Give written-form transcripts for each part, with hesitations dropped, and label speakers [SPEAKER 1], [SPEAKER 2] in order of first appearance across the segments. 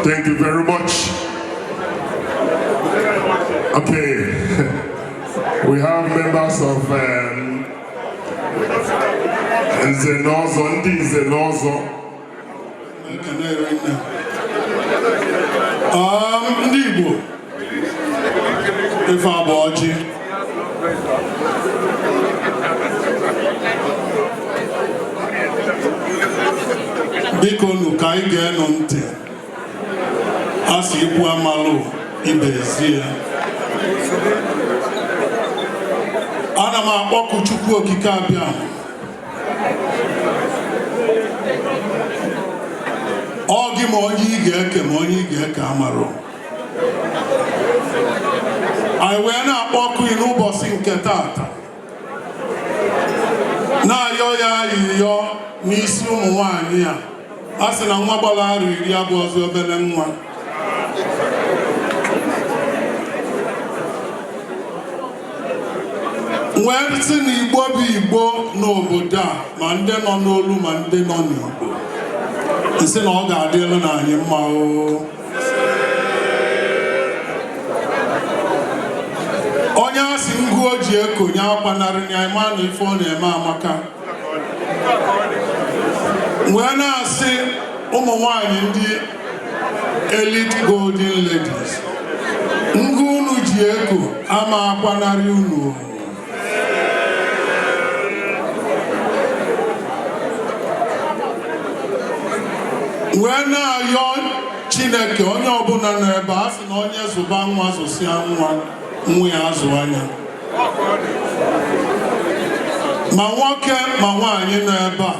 [SPEAKER 1] Thank you very much. Okay, we have members of Nze na Ọzọ, ndị Nze na Ọzọ.
[SPEAKER 2] Ekene rinne. Ndị Igbo, ife abụ ọjị. Biko nụ, ka anyị ga-enụ ntị. A sị ikwu amalụ, ibe ezie. Ana m akpọku Chukwu Okike Abịa. Ọ gị ma onye ị ga-eke, ma onye ị ga-eke amarọ. Anyị wee na-akpọku ị n'ụbọchị nke tata, na-ayọ ya ayịyọ n'isi ụmụ nwanyị a. A sị na nwa gbara arọ 10 abụ ọzọ obere nwa. Wee sị na Igbo bụ Igbo n'obodo a, ma ndị nọ n'olu ma ndị nọ n'Igbo, nsị na ọ ga-adịlu na anyị mma o. Onye a sị ngụ o ji ekonye akwanarị ya, ma na ife ọ na-eme amaka. Wee na-asị ụmụ nwanyị ndị Elite Golden Ladies, ngụ unu ji eko ama akwanarị unu o. Wee na-ayọ Chineke, onye ọbụla nọ ebe a, sị na onye zụba nwa, zụsịa nwa, nwa ya azụ anya, ma nwoke ma nwaanyị nọ ebe a.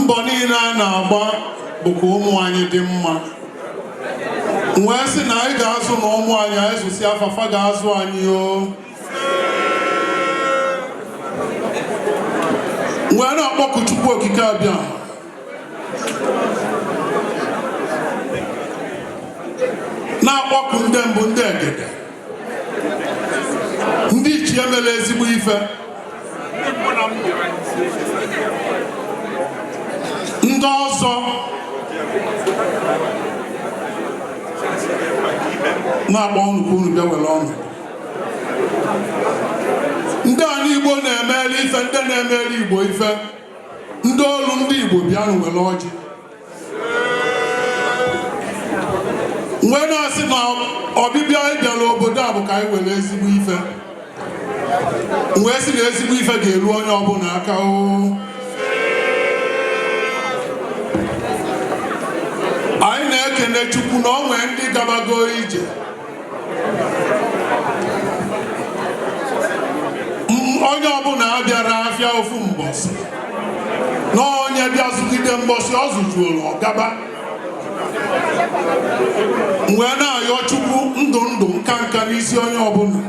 [SPEAKER 2] Mbọ niile a na-agba bụ ka ụmụ anyị dị mma. Wee sị na anyị ga-azụ na ụmụ anyị, anyị zụsịa afafa ga-azụ anyị o. Wee na-akpọku Chukwu Okike Abịa, na-akpọku ndị mbụ, ndị egede, ndị ichie mere ezigbo ife, ndị ọzọ na-akpọ unu ka unu bịa were ọnụ. Ndị ala Igbo na-emere ife, ndị na-emere Igbo ife, ndị olu ndị Igbo, bịanụ were ọjị. Wee na-asị na ọbịbịa anyị bịara obodo a bụ ka anyị were ezigbo ife. Wee sị na ezigbo ife ga-eru onye ọbụla aka o. Anyị na-ekene Chukwu na o nwee ndị gabago ije. Onye ọbụla bịara afịa ofu mbọsị na onye bịa zụgide mbọsị ọ zụjuoro ọgaba. Wee na-ayọ Chukwu ndụ ndụ nka nka n'isi onye ọbụla.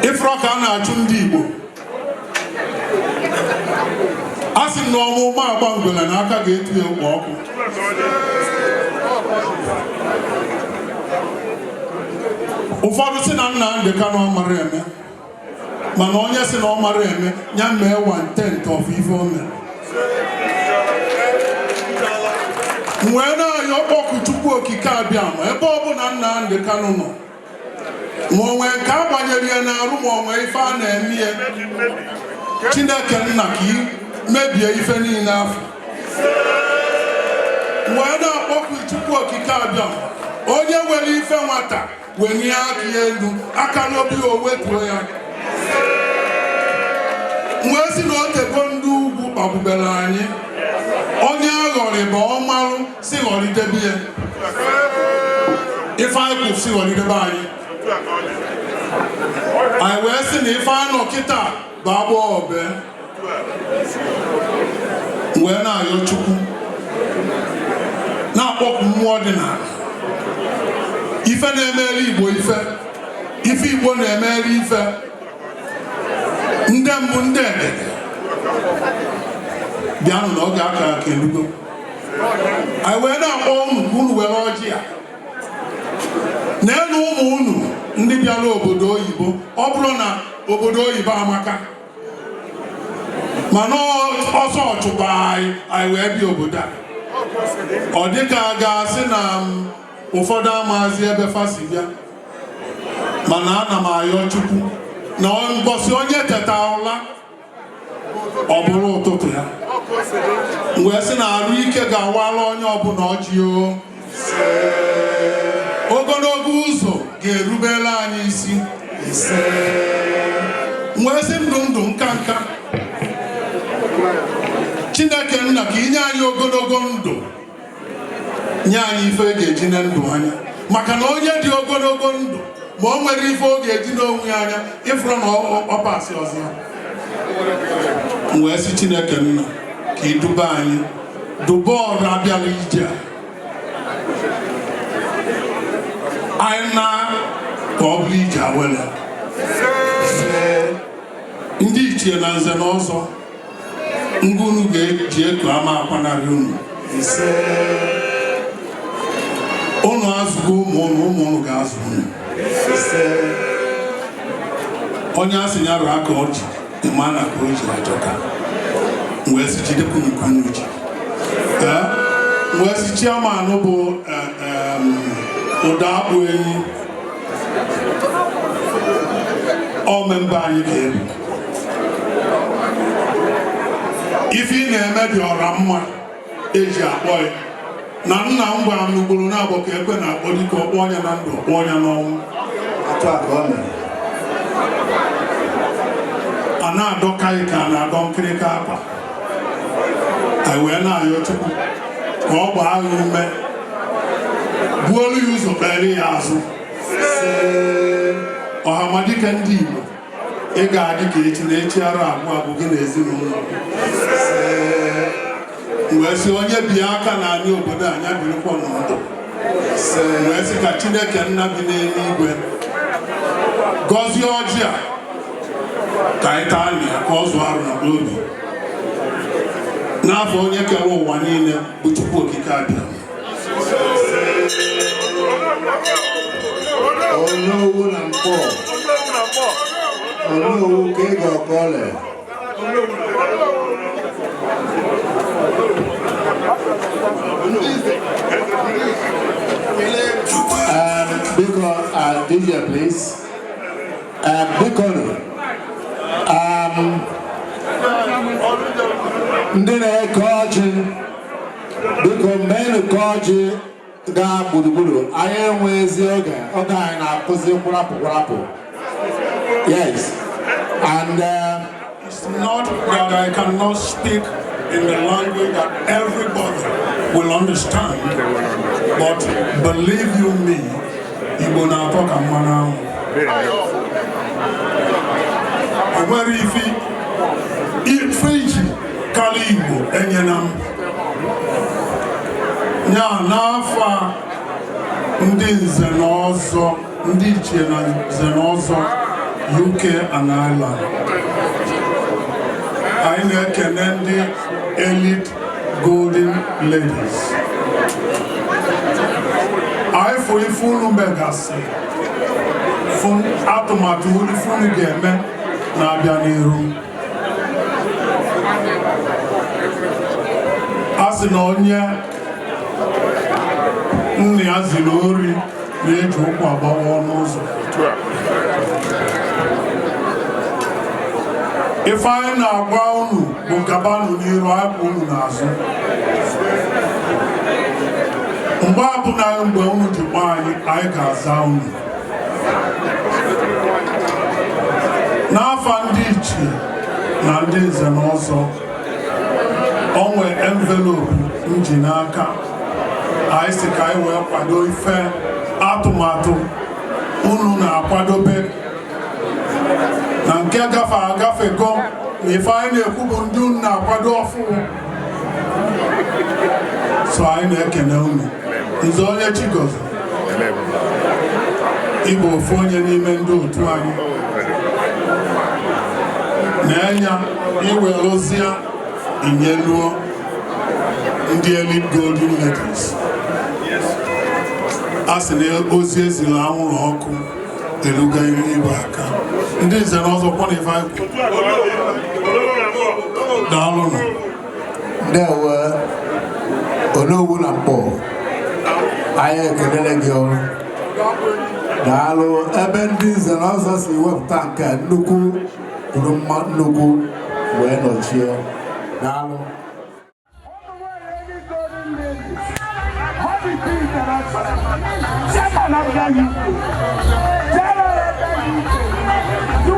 [SPEAKER 2] Ifrọ ka a na-achụ ndị Igbo, a sị m na ọmụma agba ngwere na aka ga-etu ya ụkpọ ọkụ. Ụfọdụ sị na Nnamdị Kanụ mara eme, mana onye sị na ọ mara eme ya mee one tenth of ife o mere. Wee na-ayọ kpọkụ Chukwu Okike Abịa ma ebe ọbụla Nnamdị Kanụ nọ, ma o nwee nke agbanyere ya n'arụ, ma o nwee ife a na-eme ya, Chineke nna, ka ị mebie ife niile afọ. Wee na-akpọkụ Chukwu Okike Abịa, onye nwere ife nwata wenye aka ya elu, aka n'obi, o wetuo ya. Wee sị na otego ndị ugwu kpagbubere anyị. Onye aghọrị bụ ọmalụ si ghọrịdebe ya. Ife anyị kwụ si ghọrịdebe anyị. Anyị wee sị na ife anọ kịta bụ agbọ ọbẹ. Wee na-ayọ Chukwu, na-akpọku mmụọ ọdịnala, ife na-emere Igbo ife, ife Igbo na-emere ife, ndị mbụ, ndị egede, bịanụ na oge akara aka elugo. Anyị wee na-akpọ unu ka unu were ọjị a na-enu ụmụ unu ndị bịara obodo oyibo. Ọ bụrụ na obodo oyibo amaka, Mana ọsọ ọchụkwa anyị, anyị wee bịa obodo a. Ọ dịka a ga-asị na m ụfọdụ amazi ebe fa si bịa, mana ana m ayọ Chukwu na mbọsị onye teta ụla, ọ bụrụ ụtụtụ ya, wee sị na arụ ike ga-awala onye ọbụla ọjị o. Ogologo ụzọ ga-erubere anyị isi, wee sị ndụ ndụ nka nka. Chineke nna, ka inye anyị ogologo ndụ, nye anyị ife e ga-eji na ndụ anya, maka na onye dị ogologo ndụ ma o nwere ife ọ ga-eji n'onwe ya anya, ịfụrụ na ọ pasị ọzọ ya. M wee sị Chineke nna, ka iduba anyị, duba ọrụ abịala ije a anyị na ka ọ bụrụ ije awele. Ndị ichie na nze na ọzọ, ngwa, unu ga-eji eku ama akwanarị unu. Unu azụgo ụmụ unu, ụmụ unu ga-azụ unu. Onye a sị ya rụọ aka ọjị, ịma na ka o ji ajọka. Wee sị jidekwu nke unu ji. Ee, wee sị chairman bụ ụda akpụ enyi, ọ member anyị ka ebu. Ife ị na-eme dị ọra mma eji akpọ ya na nna m gwara m n'ugboro na-abụ ka ekwe na-akpọ dike, ọkpọ ọnya na ndụ, ọkpọ ọnya n'ọnwụ.
[SPEAKER 3] Atụ a ka ọ mere.
[SPEAKER 2] A na-adọka anyị ka a na-adọ nkịrịka akwa. Anyị wee na-ayọ Chukwu ka ọ gbaa agha ume, buolu ya ụzọ, kpere ya azụ. Ọhamadike ndị Igbo, ị ga-adị ka echi na echi ara abụọ abụ gị na ezinụlọ gị. Wee sị onye bie aka na anyị obodo anyị birikwa n'ndụ. Wee sị ka Chineke nna bi n'eluigwe gọzie ọjị a ka anyị taa na ya, ka ọ zụọ arụ na obi n'afọ onye kere ụwa niile bụ Chukwu Okike abịa.
[SPEAKER 3] Onowu na Nkpọ. Onowu ka ị ga-ọkọle. Biko, DJ, please. Biko, ndị na-eke ọjị, biko meenụ ka ọjị gaa gburugburu. Anyị enweghịzi oge, oge anyị na-akụzi kwụrapụ kwụrapụ. Yes, and
[SPEAKER 2] It's not that I cannot speak in the language that everybody will understand, but believe you me, Igbo na-atọ ka mmanụ anwụ. O nwere ife iji karịa Igbo enyela m. Ya n'afọ a, ndị nze na ọzọ, ndị ichie na nze na ọzọ UK and Ireland, anyị na-ekene ndị Elite Golden Ladies. Anyị fụ ife unu megasị, fụ atụmatụ ife unu ga-eme na-abịa n'iru. A sị na onye nna ya ziri ori na-eji ụkwụ agbawa ọnụ ụzọ. Ife anyị na-agwa unu bụ gabanụ n'iru, anyị kwụ unu n'azụ. Mgbe ọbụla mgbe unu ji kpọọ anyị, anyị ga-aza unu. N'afa ndị ichie na ndị nze na ọzọ, onwe envelope m ji n'aka, anyị si ka anyị wee kwado ife atụmatụ unu na-akwadobe na nke gafe agafego, na ife anyị na-ekwu bụ ndị unu na-akwado ọfụ. So anyị na-ekene unu. Nze onye Chigozie, ịbụ ofu onye n'ime ndị otu anyị na-enya iwerụzia inyeluo ndị Elite Golden Ladies. A sị na ozi eziri anwụrụ ọkụ elugo eluigwe aka. Ndị nze na ọzọ, kwa na ife anyị kwuru. Daalụnụ.
[SPEAKER 3] Ndewo, Onowu na Mkpọ. Anyị ekelele gị ọrụ. Daalụ. Ebe ndị nze na ọzọ si wepụta nke nnukwu kwuru mma, nnukwu wee nọchie. Daalụ.
[SPEAKER 4] Chairman of the UK. Chairman of the UK.